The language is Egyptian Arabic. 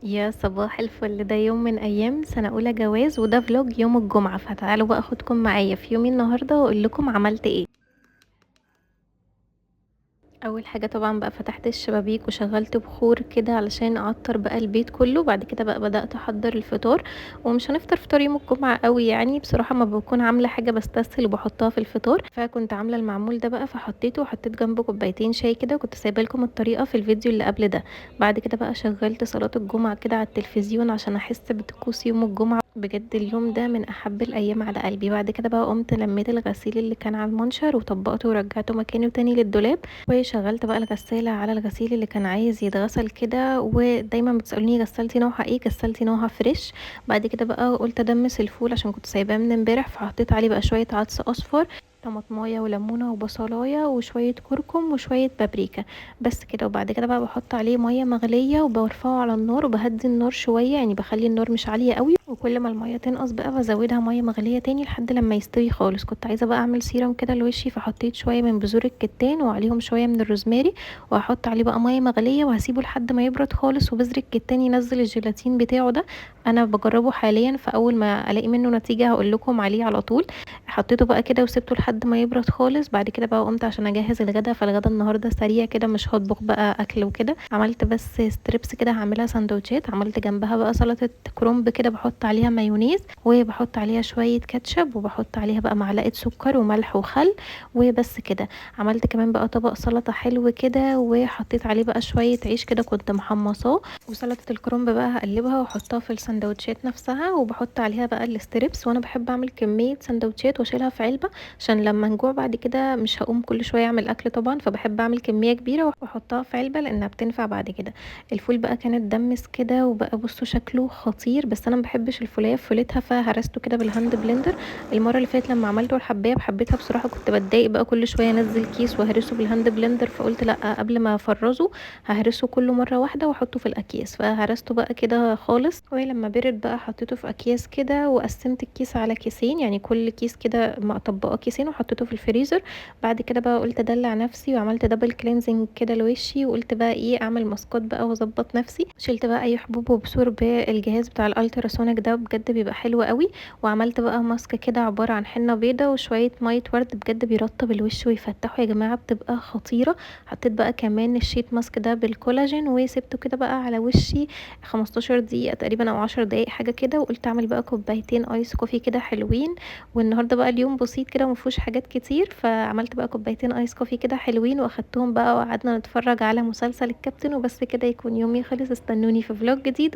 يا صباح الفل. ده يوم من ايام سنة اولى جواز، وده vlog يوم الجمعة، فتعالوا بقى اخدكم معايا في يومي النهاردة واقول لكم عملت ايه. اول حاجة طبعا بقى فتحت الشبابيك وشغلت بخور كده علشان اعطر بقى البيت كله. بعد كده بقى بدأت احضر الفطار، ومش هنفطر فطار يوم الجمعة قوي يعني، بصراحة ما بكون عاملة حاجة بستسهل وبحطها في الفطار. فكنت عاملة المعمول ده بقى فحطيته، وحطيت جنبه كوبايتين شاي كده، وكنت سايبه لكم الطريقة في الفيديو اللي قبل ده. بعد كده بقى شغلت صلاة الجمعة كده على التلفزيون عشان احس بطقوس يوم الجمعة، بجد اليوم ده من احب الايام على قلبي. بعد كده بقى قمت لميت الغسيل اللي كان على المنشر وطبقته ورجعته مكانه تاني للدولاب، وشغلت بقى الغسالة على الغسيل اللي كان عايز يتغسل كده. ودايما بتسألوني غسالتي نوعها ايه، غسالتي نوعها فريش. بعد كده بقى قلت ادمس الفول عشان كنت سايباه من امبارح، فحطيت عليه بقى شوية عدس اصفر، طماطمايه وليمونه وبصلايه وشوية كركم وشوية بابريكا، بس كده. وبعد كده بقى بحط عليه مية مغليه وبرفعه على النار، وبهدي النار شوية، يعني بخلي النار مش عالية قوي، وكل ما المية تنقص بقى بزودها مية مغليه تاني لحد لما يستوي خالص. كنت عايزه بقى اعمل سيرم كده لوشي، فحطيت شوية من بذور الكتان وعليهم شوية من الروزماري، وهحط عليه بقى مية مغليه وهسيبه لحد ما يبرد خالص، وبذر الكتان ينزل الجيلاتين بتاعه ده. انا بجربه حاليا، فاول ما الاقي منه نتيجة هقول لكم عليه على طول. حطيته بقى كده وسبته لحد ما يبرد خالص. بعد كده بقى قمت عشان اجهز الغدا، فالغدا النهارده سريع كده، مش هطبخ بقى اكل وكده، عملت بس strips كده هعملها سندوتشات. عملت جنبها بقى سلطة كرنب كده، بحط عليها مايونيز وبحط عليها شوية كاتشب وبحط عليها بقى معلقه سكر وملح وخل وبس كده. عملت كمان بقى طبق سلطة حلو كده، وحطيت عليه بقى شوية عيش كده كنت محمصاه. وسلطة الكرنب بقى هقلبها واحطها في السندوتشات نفسها، وبحط عليها بقى ال strips. وانا بحب اعمل كمية سندوتشات واشيلها في علبة عشان لما نجوع بعد كده مش هقوم كل شوية اعمل اكل طبعا، فبحب اعمل كمية كبيرة واحطها في علبة لانها بتنفع بعد كده. الفول بقى كانت دمس كده وبقى بصوا شكله خطير، بس انا ما بحبش الفوليه في فولتها، فهرسته كده بال hand blender. المرة اللي فاتت لما عملته الحبايه بحبيتها بصراحة، كنت بتضايق بقى كل شوية انزل كيس وهرسه بال hand blender، فقلت لا قبل ما افرزه ههرسه كله مرة واحدة واحطه في الاكياس، فهرسته بقى كده خالص. ولما برد بقى حطيته في اكياس كده، وقسمت الكيس على كيسين، يعني كل كيس كده مطبقاه كيسين، وحطيته في الفريزر. بعد كده بقى قلت ادلع نفسي وعملت double cleansing كده لوشي، وقلت بقى ايه اعمل ماسكات بقى واظبط نفسي. شلت بقى اي حبوب وبثور بالجهاز بتاع ال ultrasonic ده، بجد بيبقى حلو قوي. وعملت بقى ماسك كده عبارة عن حنة بيضة وشوية مية ورد، بجد بيرطب الوش ويفتحه يا جماعة، بتبقى خطيرة. حطيت بقى كمان ال sheet mask ده بالكولاجين، وسبته كده بقى على وشي 15 دقيقة تقريبا او 10 دقايق حاجة كده. وقلت اعمل بقى كوبايتين ice coffee كده حلوين. والنهارده بقى اليوم بسيط كده ومفيهوش حاجات كتير، فعملت بقى كوبايتين ice coffee كده حلوين واخدتهم بقى وقعدنا نتفرج على مسلسل الكابتن. وبس كده يكون يومي خلص. استنوني في vlog جديد.